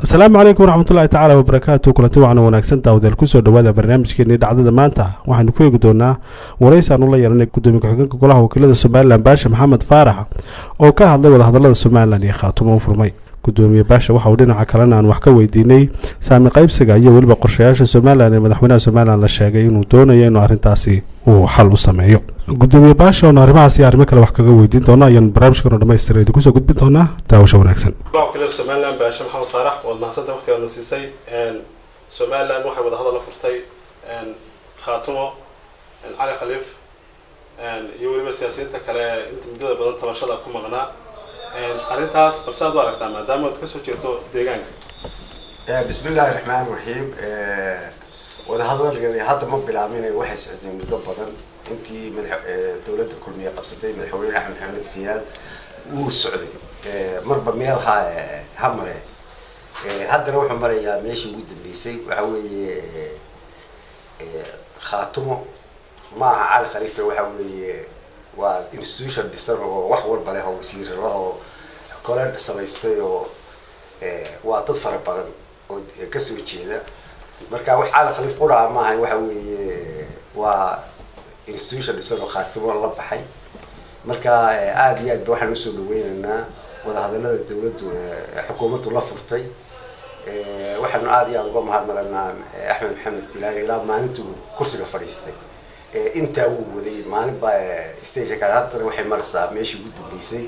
Asalaamu calaykum waraxmatullahi tacaala wabarakaatu. Kulanti wacan wanaagsan, daawadeel, kusoo dhawaada barnaamijkeenii dhacdada maanta. Waxaynu ku eegi doonaa waraysi aanu la yeelanay gudoomiye ku-xigeenka golaha wakiilada Somaliland, Baasha Maxamed Faarax, oo ka hadlay wadahadalada Somaliland iyo Khaatumo u furmay. Gudoomiye Baasha waxa uu dhinaca kalena aan wax ka weydiinay saami qaybsiga iyo weliba qorshayaasha Somaliland ee madaxweynaha Somaliland la sheegay inuu doonayo inuu arrintaasi uu xal u sameeyo. Gudoomiye Baasha oonu arrimahaas iyo arrimo kale wax kaga weydiin doono ayaan barnaamijkan oo dhamaystira idinku soo gudbin doonaa. Daawasho wanaagsan. Wakiilada Somaliland, Baasha Maxamed Faarax, waad mahadsanta waqtigaadna siisay. Somaliland waxay wadahadal la furtay Khaatumo, Cali Khaliif iyo weliba siyaasiyiinta kale inta muddada badan tabashada ku maqnaa. Arrintaas balse aad u aragtaa, maadaama aad kasoo jeedo deegaanka? Bismi illaahi raxmaan raxiim. Wadahadalkani hadda ma bilaabmin, waxay socdeen muddo badan. Intii mada dowladda Kulmiye qabsatay, madaxweyne Axmed Maxamed Siyaad, wuu socday, marba meel ha mare. Haddana wuxuu marayaa meeshii ugu dambeysay. Waxa weeye Khaatumo ma aha Cali Khaliife, waxa weeye waa institution dhisan oo wax walba leh oo wasiiro leh oo kole samaystay oo waa dad fara badan oo kasoo jeeda. Marka wax Cali Khaliif qura maaha, waxa weeye waa institution dhisan oo Khaatumo la baxay. Marka aada iyo aad ba waxaan usoo dhaweynaynaa wadahadalada dowladdu, xukuumaddu la furtay. Waxaanu aada iyo aada uga mahadnaqanaa Axmed Maxamed Silaayo. Ilaa maalintuu kursiga fadhiistay intaa wuu waday, maalin baa stationka. Haddana waxay maraysaa meeshii ugu dambeysay.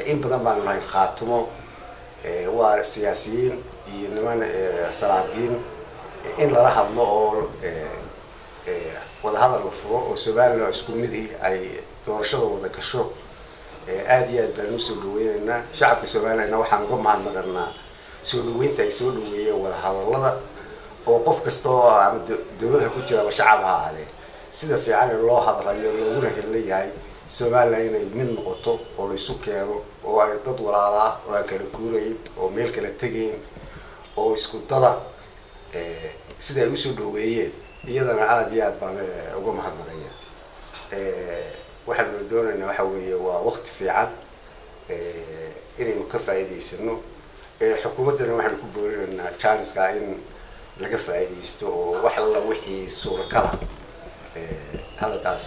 In badan baanu lahayn Khaatumo waa siyaasiyiin iyo niman salaadiin in lala hadlo oo wadahadal la furo oo Somaliland isku midii ay doorashada wada gasho. Aada iyo aad baan usoo dhaweynaynaa. Shacabka Somalilandna waxaan uga mahadnaqanaa soo dhaweynta ay soo dhaweeyeen wadahadalada, oo qof kasta oo ama dowladha ku jira ama shacab ha ahaadee, sida fiican ee loo hadlayo looguna helayahay Somaliland inay mid noqoto oo laysu keeno oo ay dad walaalaa oo aan kala guurayn oo meel kala tegayn oo isku dada sida ay usoo dhaweeyeen, iyadana aada iyo aad baan uga mahadnaqaya. Waxaanu doonaynaa waxa weeye waa waqti fiican inaynu ka faa'iidaysano. Xukuumaddana waxaanu ku boorinaynaa janiska in laga faa'iidaysto oo wax alla wixii suurakala hadalkaas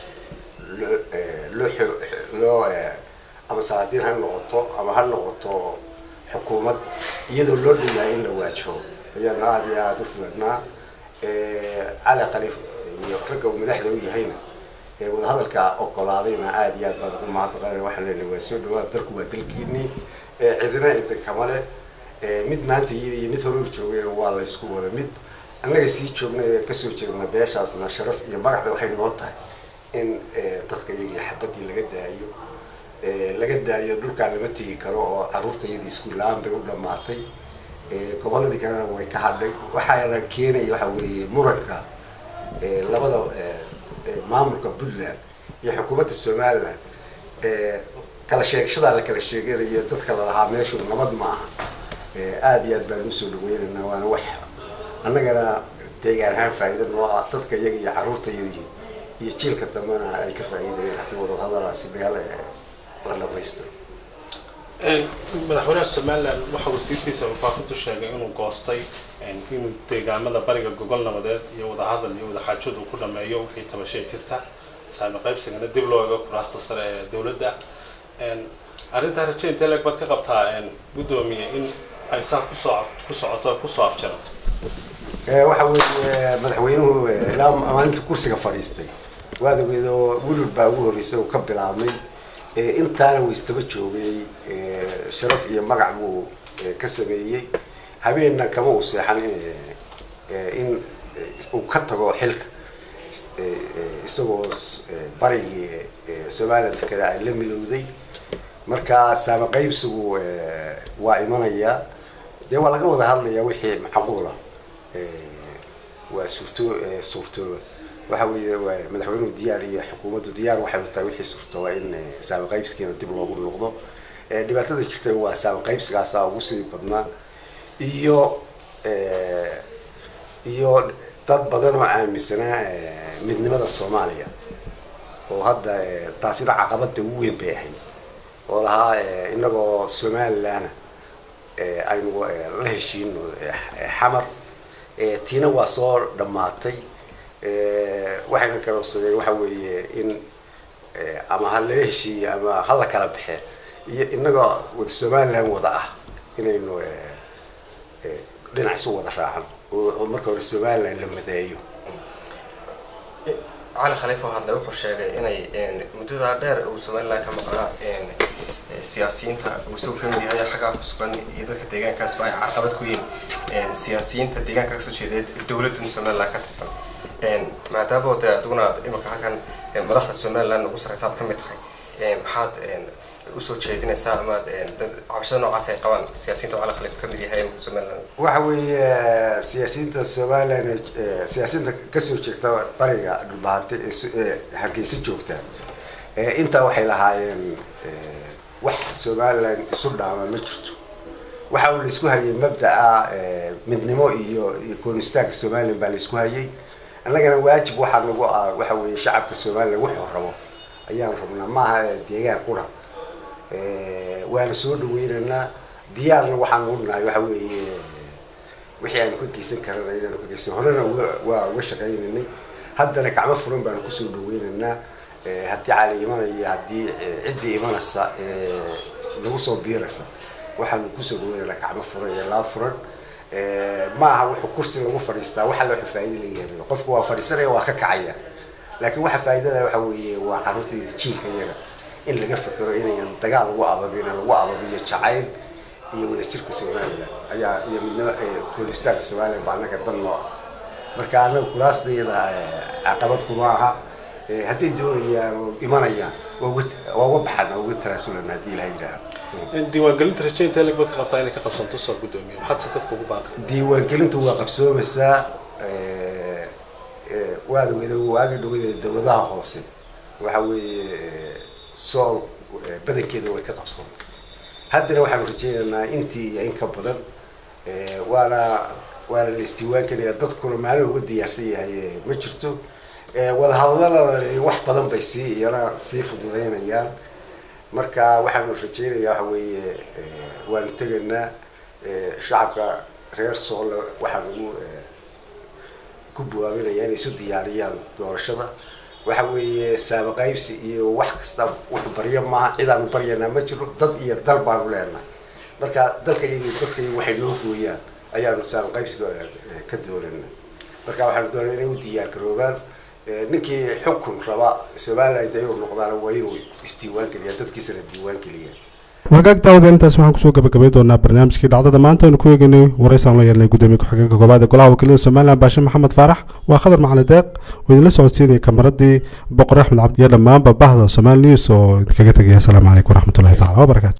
loo loo loo ama salaadiin ha noqoto ama ha noqoto xukuumad, iyadoo loo dhanyahay in la waajaho ayaanu aada iyo aada u filanaa. Cali Khaliif iyo ragga uu madaxda u yahayna wadahadalka ogolaadayna aada iyo aad baan ugu mahadnaqanay. Waxaan leenahay waa soo dhawaad, dalku waa dalkiinii, cidina idinkama le. Mid maanta yimi iyo mid hore u joogayna waa laysku wada mid. Annaga sii joognay ee kasoo jeedna beeshaasna sharaf iyo magacba waxay noo tahay in dadka iyagii xabadii laga daayo, laga daayo. Dhulkaan lama tegi karo oo carruurta iyadii iskuul la-aan bay u dhamaatay, goboladii kalena way ka hadhay. Waxaana keenaya waxa weeye muranka labada maamulka Puntland iyo xukuumadda Somaliland, kala sheegashadaa la kala sheeganayo dadka lalahaa meeshu nabad maaha. Aada iyo aad baan usoo dhaweynaynaa, waana wax annagana deegaan ahaan faa'iida noo ah, dadka iyaga iyo carruurta iyadii iyo jiilka dambena ay ka faa'iidayeen haddii wadahadalaasi meel la dhamaystiro. Madaxweynaha Somaliland waxa wasiirkiisa faafintu sheegay inuu goostay inuu deegaamada bariga gogol nabadeed iyo wadahadal iyo wadaxaajood uu ku dhameeyo wixii tabashee jirta, saami qaybsigana dib loo eego kuraasta sare ee dowladda. Arrintaa raje intee leeg baad ka qabtaa, guddoomiye, in ay saa kusoo ku socoto, kusoo afjarato? Waxa weeye madaxweynuhu ilaa maalinta kursiga fadhiistay, waad ogeed oo wulur baa ugu horreysay oo ka bilaabmay. Intaana wuu istaba joogay, sharaf iyo magac buu ka sameeyey. Habeenna kama uu seexan in uu ka tago xilka isagoo barigii Somaliland kale ay la midowday. Marka saama qaybsigu waa imanayaa, dee waa laga wada hadlayaa wixii macquula, waa suurtooba. Waxa weeye madaxweynuhu diyaar iyo xukuumaddu diyaar waxay u tahay wixii suurtooba in saama qaybsigiina dib loogu noqdo. Dhibaatada jirta waa saama qaybsigaasa ugu sii badnaa iyo dad badan oo aaminsanaa midnimada Soomaaliya, oo hadda taasina caqabada ugu weyn bay ahayd, oo lahaa inagoo Somaliland. Aynu la heshiino Xamar. Tiina waa soo dhammaatay. Waxayna garowsadeen waxa weeye in ama ha lala heshiiye ama ha la kala baxee, iyo innagoo wada Somaliland wada ah inaynu dhinac isu wada raacno oo marka hore Somaliland la madeeyo. Cali Khaliif oo hadlay wuxuu sheegay inay muddadaa dheer uu Somaliland ka maqnaa siyaasiyiinta uu isagu kamid yahay xaggaa ku sugan iyo dadka deegaankaasba ay carqabad ku yihiin siyaasiyiinta deegaanka kasoo jeeda dowladdan Somaliland ka tirsan. Maadaama dee adiguna aad imika halkan madaxda Somaliland ugu sarreysa aad ka mid tahay, maxaad usoo jeedinaysaa amaad dad cabashada noocaas ay qabaan siyaasiyiinta oo Cali Khaliif kamid yahay imika Somaliland? Waxa weeye, siyaasiyiinta Somaliland, siyaasiyiinta kasoo jeegta bariga Dhulbahante ee Hargeysa joogta, intaa waxay lahaayeen wax Somaliland isu dhaama ma jirto. Waxa uu laisku hayay mabda'a midnimo iyo goonistaanka Somaliland baa laisku hayay. Annagana waajib waxaa nagu ah waxa weeye shacabka Somaliland wuxuu rabo ayaan rabnaa, maaha deegaan qura. Waana soo dhaweynaynaa, diyaarna waxaan u nahay waxa weeye wixii aanu ka geysan karana inaanu ka geysan. Horena waa uga shaqaynaynay, haddana gacmo furan baanu kusoo dhaweynaynaa. Haddii Cali imanaya, haddii ciddii imanaysa nagu soo biiraysa, waxaanu kusoo dhaweynaynaa gacmo furan iyo laab furan. Ma aha wuxuu kursi lagu fadhiistaa wax alla wuxuu faa'iido leeyahay. Qofku waa fadhiisanaya, waa ka kacaya, laakiin waxa faa'iidada waxa weeye waa carruurta iyo jiilka iyaga in laga fikero inayan dagaal lagu ababin, lagu ababiyo jacayl iyo wadajirka Somaliland ayaa iyo midnimo goonistaanka Somaliland baa annaga dan noo ah. Marka annaga kuraastayada caqabad kuma aha. Hadday doonayaan oo imanayaan, waa uga baxana, waa uga tanaasulana haddii Ilaha yidhaaho. Diiwaangelinta raje intee leg baad ka qabtaa inay ka qabsanto soo guddoomiye? Maxaad se dadka ugu baaqay? Diiwaangelintu waa qabsoomaysaa. Waad ogeda waagii dhawada dowladaha hoose waxa weeye Sool badankeeda way ka qabsoontay. Haddana waxaanu rajeynaynaa intii iyo in ka badan. Waana la isdiiwaangelaya, dadkuna maalin uga diyaarsan yahay ma jirto. Wadahadalada wax badan bay sii iyana sii fududeynayaan. Marka waxaanu rajeynayaa waxa weeye waanu tegaynaa. Shacabka reer Soole waxaan ugu ku buwaabinaya inay isu diyaariyaan doorashada. Waxa weeye saabaqaybsi iyo wax kasta wax baryo maaha, cidaanu baryanaa ma jiro, dad iyo dal baanu leenahay. Marka dalka iyaga iyo dadka iyaga waxay noo gooyaan ayaanu saabaqaybsiga ka doonana. Marka waxaanu doonaa inay u diyaar garoobaan. Ninkii xukun raba Somaliland inuu noqdaana waa inuu isdiiwaan geliya, dadkiisana diiwaan geliya. Wagaag daawada, intaas waxaan kusoo gabagabay doonaa barnaamijkii dhacdada maanta aynu ku eegaynay waraysaan la yeelnay gudoomiye ku-xigeenka koobaad ee golaha wakiilada Somaliland, Baashe Maxamed Faarax. Waa Khadar Macalin Deeq oo idinla socodsiinaya kamaradii Boqor Axmed Cabdi iyo dhammaanba bahda Somali News oo idinkaga tegaya. Asalaamu calaykum waraxmatullahi tacala wabarakaatu.